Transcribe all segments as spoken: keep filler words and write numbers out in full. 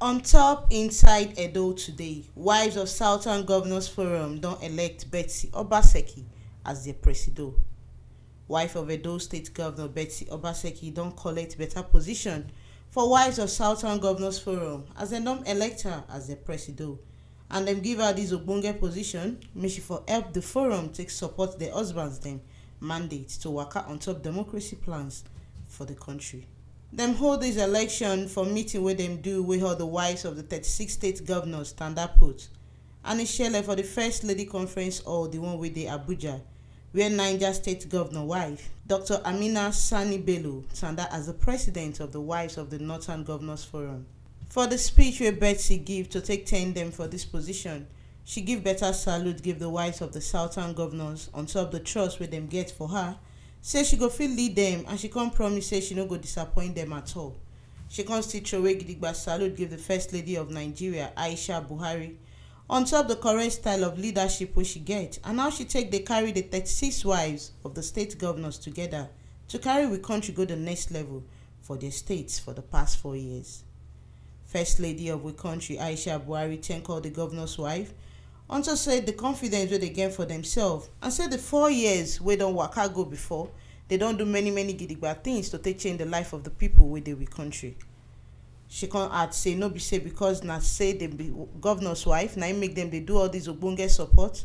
On top inside Edo today, wives of Southern Governors Forum don elect Betsy Obaseki as their presido. Wife of Edo State Governor Betsy Obaseki don collect better position for wives of Southern Governors Forum as dem don elect her as their presido, and dem give her this ogbonge position make she for help the forum take support their husbands dem mandate to waka on top democracy plans for the country. Dem hold this election for meeting wey dem do wey all the wives of the thirty-six state governors tanda put, and e shele for the First Lady Conference Hall, the one wey dey Abuja, where Niger State Governor wife, Doctor Amina Sani Bello, tanda as the president of the Wives of the Northern Governors Forum. For the speech wey Betsy give to take tend dem for this position, she give better salute give the wives of the Southern governors on top the trust wey dem get for her, say she go fit lead dem, and she come promise say she no go disappoint dem at all. She come still throway gidigba salute give the First Lady of Nigeria, Aisha Buhari, on top the correct style of leadership wey she get and how she take dey carry the thirty-six wives of the state governors together to carry we country go the next level for their states for the past four years. First Lady of we country, Aisha Buhari, thank all the governors wife unto say the confidence wey they gain for themselves and say the four years wey don waka go before, they don do many many gidigba things to take change the life of the people wey dey we country. She come add say no be say because na say dem be governors wife na im make dem dey do all this ogbonge support,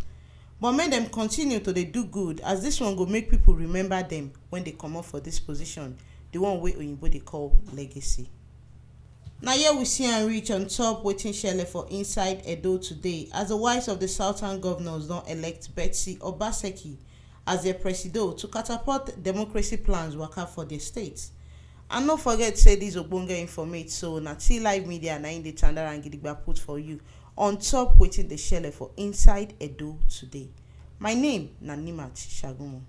but make dem continue to dey do good, as this one go make people remember dem when they comot for this position, the one wey oyinbo dey call legacy. Na here we see am reach on top wetin shele for inside Edo today, as the wives of the Southern governors don elect Betsy Obaseki as their presido to catapult democracy plans waka for their state. And no forget say this ogbonge informate so na T Live Media na im dey tanda am gidigba put for you on top wetin dey shele for inside Edo today. My name na Nimat Shagumo.